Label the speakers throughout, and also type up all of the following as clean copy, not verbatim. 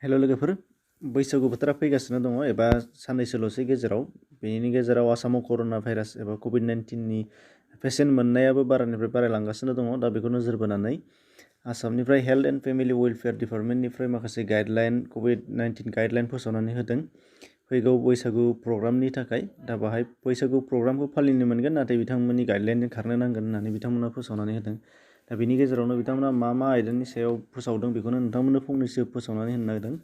Speaker 1: हेल' लोगोफोर बैसागु बोथोरा फैगासिनो दङ एबा साननैसोल'सै गेजेराव बेनि गेजेराव आसामाव कर'ना भाइरास एबा कभिड-19नि पेसेन्ट मोननायाबो बारानिफ्राय बारायलांगासिनो दङ दा बेखौ नोजोर बोनानै आसामनिफ्राय हेल्थ एन्ड फेमिलि वेलफेयार डिपार्टमेन्टनिफ्राय माखासे गाइडलाइन कभिड-19 गाइडलाइन फोसावनानै होदों फैगौ बैसागु प्रग्रामनि थाखाय दा बाहाय बैसागु प्रग्रामखौ फालिनो मोनगोन नाथाय बिथांमोननि गाइडलाइनजों खारनो नांगोन होननानै बिथांमोना फोसावनानै होदों दा बेनि गेजेरावनो बिथांमोना मा आयदानि सायाव फोसावदों बेखौनो नोंथांमोननो फंनैसो फोसावनानै होनो नागिरदों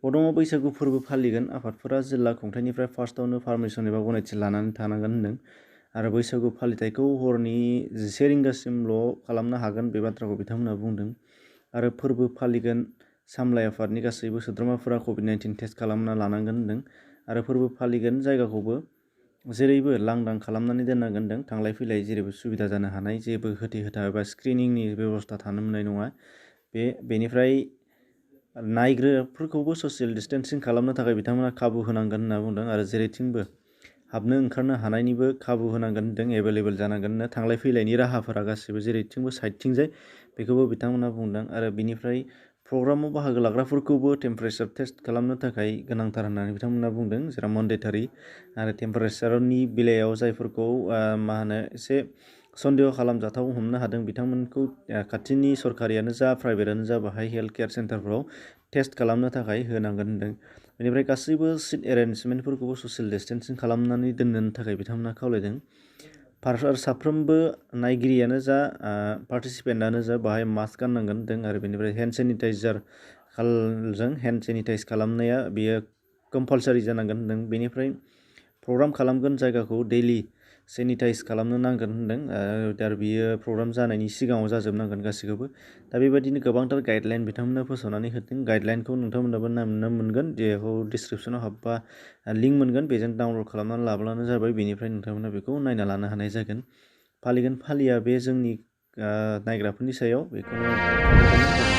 Speaker 1: बड'मा बैसागु फोरबो फालिगोन आफादफोरा जिल्ला खुंथायनिफ्राय फार्स्टआवनो पारमिसन एबा गनायथि लानानै थानांगोन होनदों आरो बैसागु फालिथायखौ हरनि 11 रिंगासिमल' खालामनो हागोन बे बाथ्राखौ बिथांमोना बुंदों आरो फोरबो फालिगोन सामलाय आफादनि गासैबो सोद्रोमाफोरा कभिड-19 टेस्ट खालामना लानांगोन होनदों आरो फोरबो फालिगोन जायगाखौबो जेरैबो लांदां खालामनानै दोननांगोन होनदों थांलाय फैलाय जेरैबो सुबिदा जानो हानाय जेबो होथे-होथा एबा स्क्रिनिंनि बेबस्था थानो मोननाय नङा बेनिफ्राय नायग्राफोरखौबो ससियेल डिस्टेन्सिं खालामनो थाखाय बिथांमोना खाबु होनांगोन होनना बुंदों आरो जेरैथिंबो हाबनो ओंखारनो हानायनिबो खाबु होनांगोन होनदों एभेलेबेल जानांगोन थांलाय फैलायनि राहाफोरा गासैबो जेरैथिंबो साइडथिंजाय बेखौबो बिथांमोना बुंदों आरो बिनिफ्राय प्रग्रामाव बाहागो लाग्राफोरखौबो टेम्पारेचार टेस्ट खालामनो थाखाय गोनांथार होननानै बिथांमोना बुंदों जेराव मन्डेटारि आरो टेम्पारेचारनि बेलायाव जायफोरखौ एसे सन्देह खालामजाथाव हमनो हादों बिथांमोनखौ खाथिनि सरकारियानो जा प्राइभेटआनो जा बाहाय हेल्थ केयार सेन्टारफोराव टेस्ट खालामनो थाखाय होनांगोन होनदों बेनिफ्राय गासैबो सिट एरेन्जमेन्टफोरखौबो ससियेल डिस्टेन्सिं खालामनानै दोननो थाखाय बिथांमोना खावलायदों साफ्रोमबो नायगिरियानो जा पार्टिसिपेन्टआनो जा बाहाय मास्क गाननांगोन होनदों आरो बेनिफ्राय हेन्ड सेनिटाइजारजों हेन्ड सेनिटाइज खालामनाया बेयो कम्पालसारि जानांगोन होनदों बेनिफ्राय प्रग्राम खालामगोन जायगाखौ डेइलि सेनिटाइज खालामनो नांगोन होनदों आरो बियो प्रग्राम जानायनि सिगाङाव जाजोबनांगोन गासैखौबो दा बेबायदिनो गोबांथार गाइडलाइन बिथांमोना फोसावनानै होदों गाइडलाइनखौ नोंथांमोनाबो नुनो मोनगोन जेखौ डिसक्रिपसनाव हाबबा लिंक मोनगोन बेजों डाउनलड खालामनानै लाब्लानो जाबाय बेनिफ्राय नोंथांमोना बेखौ नायना लानो हानाय जागोन फालिगोन फालिया बे जोंनि नायग्राफोरनि सायाव बेखौनो